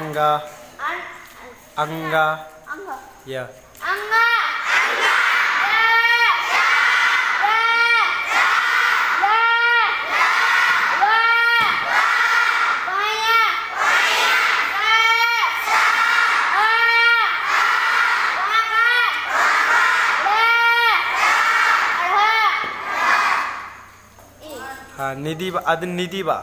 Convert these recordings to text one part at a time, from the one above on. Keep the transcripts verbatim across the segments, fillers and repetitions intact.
अंगा। अं-, अंगा। अंगा। या। अंगा। हाँ, निदी बा, अदिन निदी बा।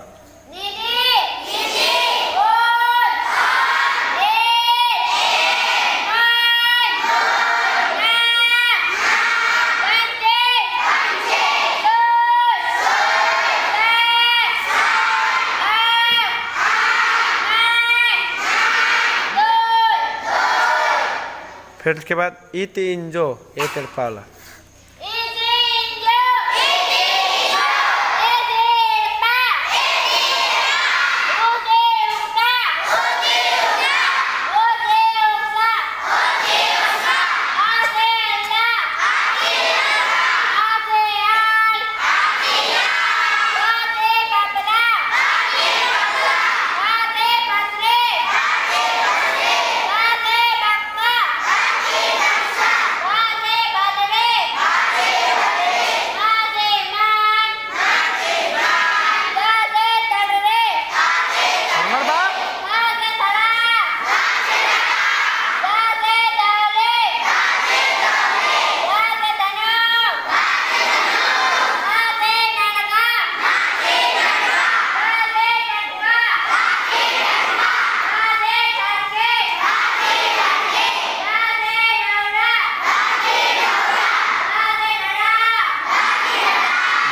फिर इसके बाद इत इंजो, ए तेरपा वाला।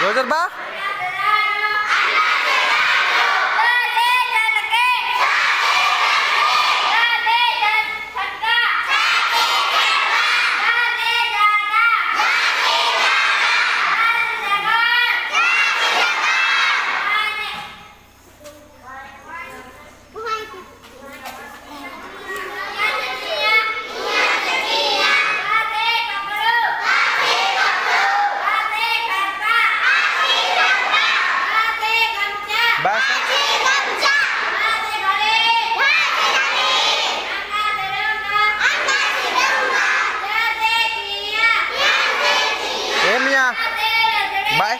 जोजर बा। बस। ए मियाँ। बाय।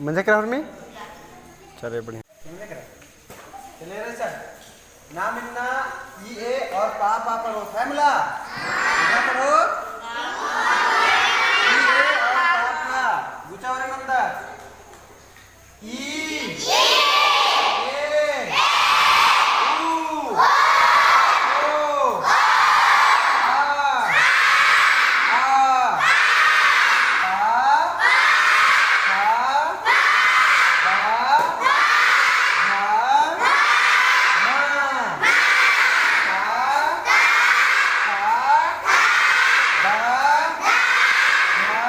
मंजा केरा होरमी? चले बढ़िया। चले रे सर। नाम इन्ना ई ए और पा पा पढ़ो, है मला? इन्ना पढ़ो। ई ए और पा पा। गुचा और नंदा। ई। ए। ऊ। ओ। आ। आ। आ। आ। बा। भा। मा। ता। ता। बा। भा।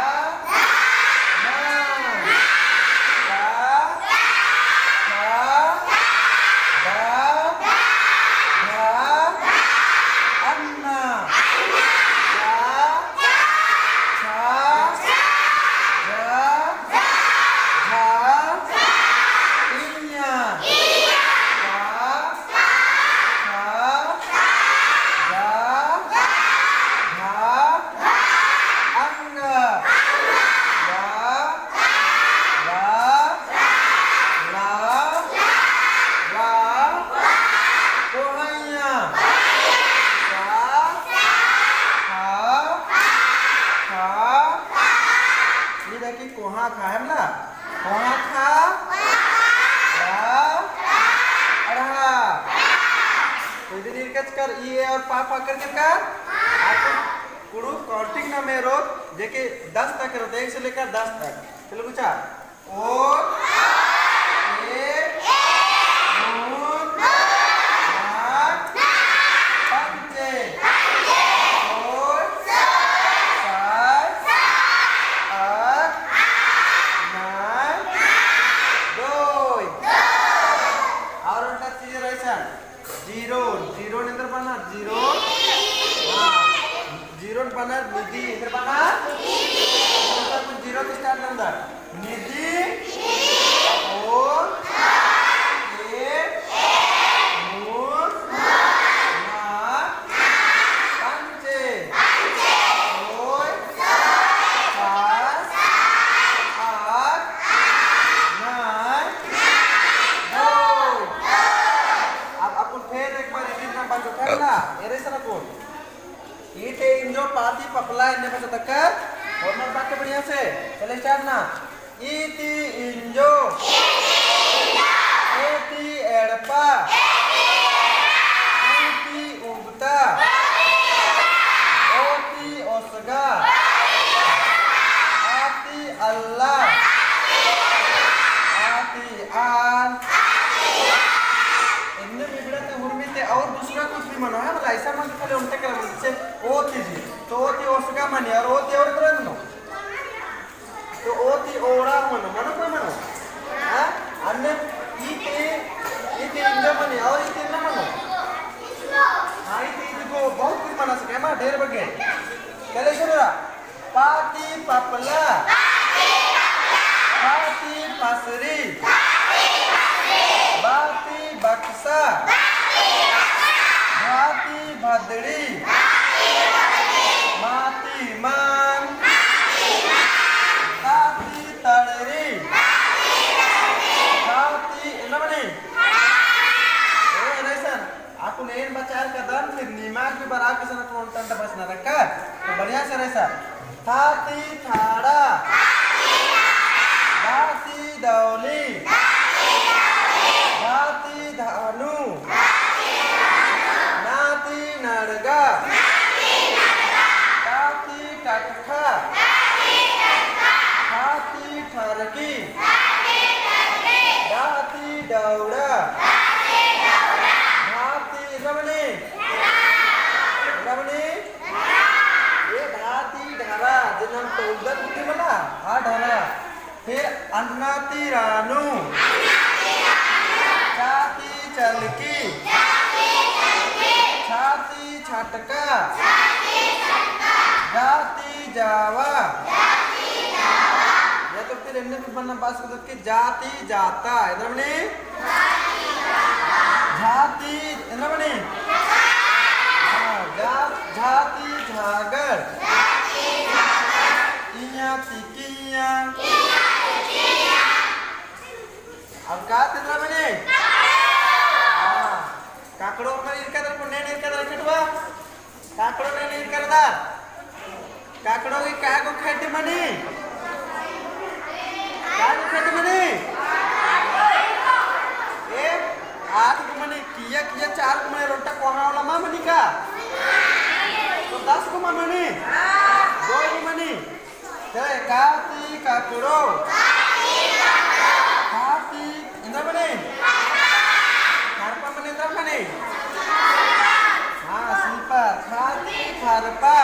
मा। ता। ता। बा। भा। अन्ना। चा। छा। जा। झा। इया। का। खा। गा। घा। अंगा। ला। ला। ला। वा। कोहइया। सा। खा। खा। ई देखी कोहा खा है ना? कोहा खा। रा। अड़हा। तो इधर इरकच कर, ई ए और पा पा कर कर। आपन कुड़ू counting ना मेरो, जेके दस तक रहो, एक से लेकर दस तक। चलो गुचा। ओर, ए, ओर, नार, पंचे, ओर, नंदर निदी ओ ए मुन ना पंचे ओय सास आक नाय दोय। अब अपुन फेर एक बार इदिन ना बचोत है ना, एरे सरा कौन? ईते इंजो पाती पपला एन्ने बचोत है, और मत बात बढ़िया से, चले start ना। ईती इंजो। एती एड़पा। ऊती उबता। ओती ओसगा। आती अल्ला। आती आन। एन्ने बिगड़ते उर्मी ते और दूसरा कुछ भी मनो है, मतलब ऐसा मत खाली उल्टे कर, जैसे ओती जी, तो ओती ओसगा मनी और ओती और तरह मनो। तो ओती ओड़ा मनो, मनो कोई मनो? हाँ? अन्ने ईती, ईती इंजो मनी, और ईती ना मनो? हाँ, ईती, ईती को बहुत कुछ मना सके, मा ढेर बग्गे। चले सुनो रा। पाती पपला। पाती पसरी। बाती बक्सा। भाती भदड़ी। माती मान। ताती तड़री। ताती एन्ने मनी। ए, रईसन, अक्कुन एन बचार का दन, फिर निमा की बराबर से ना कौन टंडा बचना रखा। तो बढ़िया से रईसन। थाती थाड़ा। धाती दौली। धाती धानु। नाती नड़गा। ताती टटखा। थाती ठरकी। डाती डौड़ा। भाती रमणी। रमणी। ए भाती ढरा, जे नाम तो उधर बुद्धि मला, आ ढरा। फिर अन्नाती रानू। चाती चलकी। छाती छटका। गाती जावा। या तो फिर एन्ने भी बनना बास को कि जाती जाता। एन्ने मनी? जाती, एन्ने मनी? हाँ, जा-, जाती जागर। इया तिकिया। अब का तितरा बने? हाँ। काकड़ो मने इरका दर को नेन इरका दर कटवा। काकड़ो नेन इरका दर। काकड़ो की का को खड्ड मनी? का को खड्ड मनी? ए, आठ को मनी, किया, किया चार को मनी, रोटा कोहा वाला मा मनी का? तो दस को मा मनी? दो को मनी? ते काती काकड़ो। काती, एन्देर मनी? खरपा मनी एन्देर मनी? हाँ, sleeper। काती खरपा।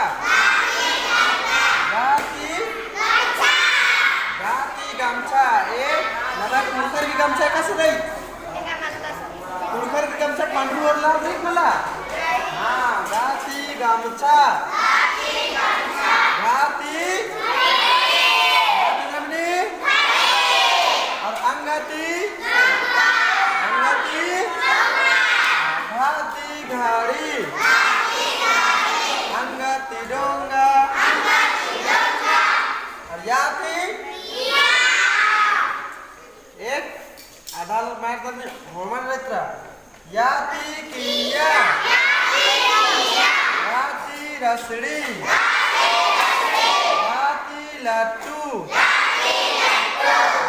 काती? काती गमछा। ए, नरा कुँड़ुख़र की गमछा कस रई? कुँड़ुख़र की गमछा पंडरू और लाल रई मला? हाँ, काती गमछा। काती? काती गमनी? और अंगती? अंगती? काती घड़ी? अंगती डोंगा? और याती? एक आधार मार दन होमन रेत्रा। याती किया। वाती रसड़ी। वाती लट्टू।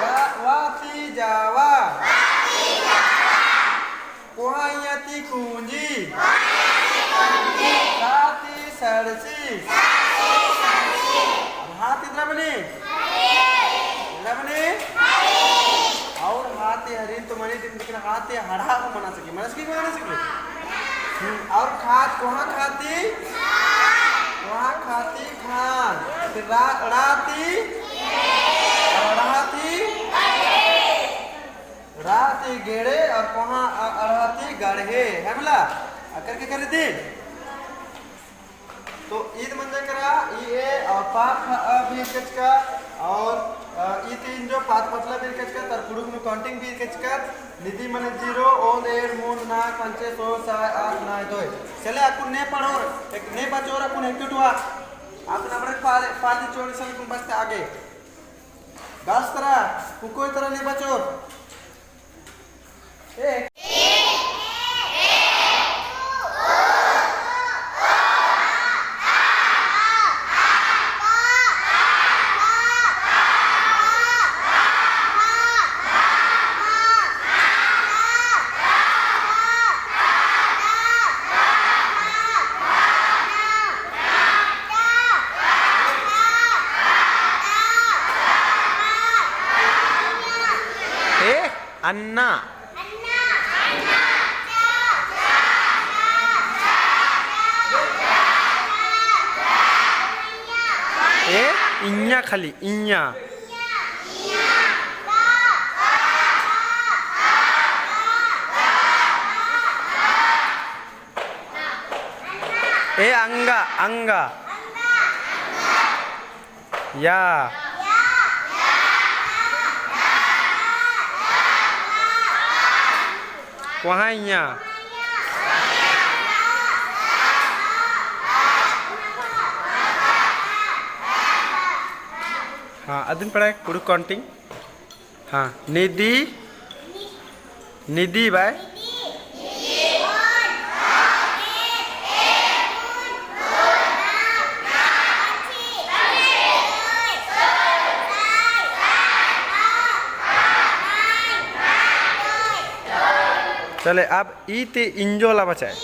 वा-, वाती जावा। कोहा इयाती कुंजी। ताती सड़सी। अब हाथ इतना बनी? इतना बनी? और हाथ ये हरिन तो मनी दिन दिखना, हाथ ये हड़ा को मना सके, मना सके, मना सके। हम्म, और खात, कोहा खाती? कोहा खाती खान। फिर रा-, राती? राती? राती गेड़े और कोहा अ-, अड़ाती गढ़े, है मला? अकर के करे दी? तो ईद मंजा करा, ई ए, अ, पा, ख, अ, भी कचका, और, अ, अ, ई तीन जो पात पतला बीर केचकत, अर कुँड़ुख़ नू counting बीर केचकत, निदी मने zero, ओन्द, एंड़, मूंद, नाग, पंचे, सोय, साय, आठ, नय, दोय। चले, अक्कुन ने पढ़ोर, एक ने बचोर, अक्कुन एक टुआ। अक्कुन अपने पाले, पाली चोरी सन कुन बचते आगे। गास तरा, कुकोय तरा ने बचोर। ए, अन्ना। ए, इन्या खाली, इन्या। ए, अंगा, अंगा। या। कोहाँ इया। हाँ, अदिन पढ़ाए, कुँड़ुख़ counting। हाँ, निदी, निदी बाय। चले, अब ई ती इंजो ला बचाए।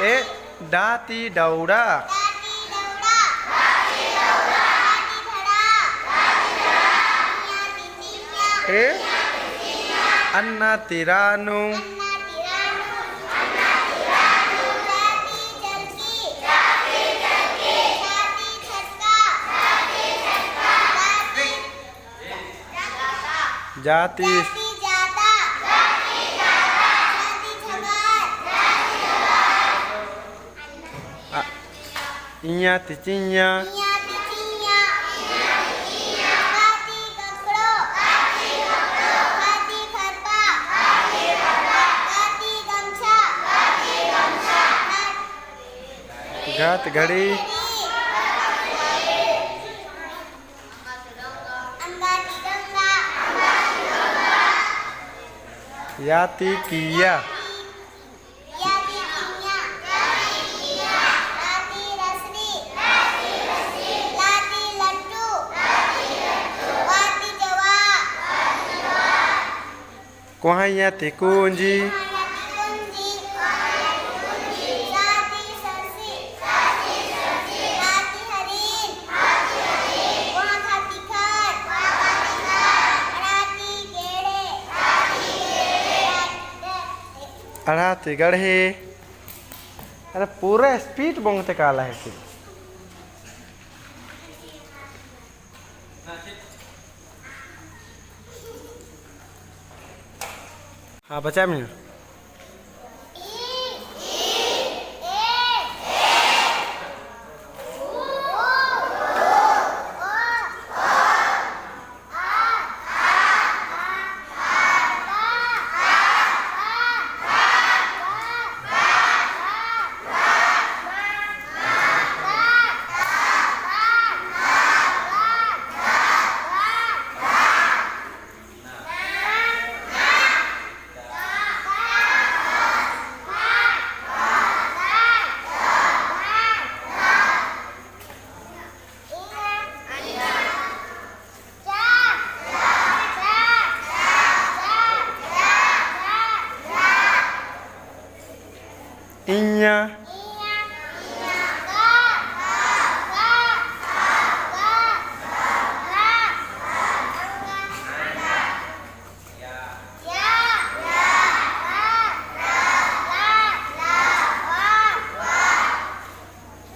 ए, डा ती डौड़ा। ए, अन्ना ती रानू। जाती। आ, इया ती चिया। गा ती घड़ी। या ती किया। कोहाँ इया ती कुंजी। अड़ा ती गड़हे। अरे पूरा speed बोंगते काला है कि। हाँ, बचा मिनट।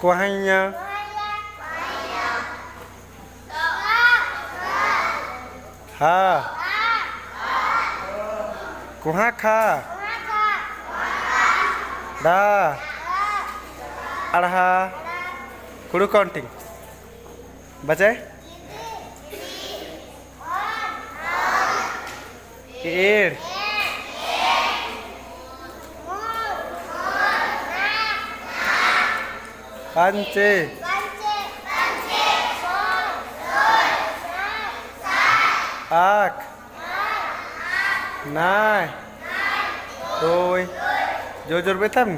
कोहाँ इया। हा। कोहाँ खा। डा। अड़हा। कुँड़ुख़ counting। बचे? एंड़। पंचे। आख। नाय। दोय। जोर जोर बेतम।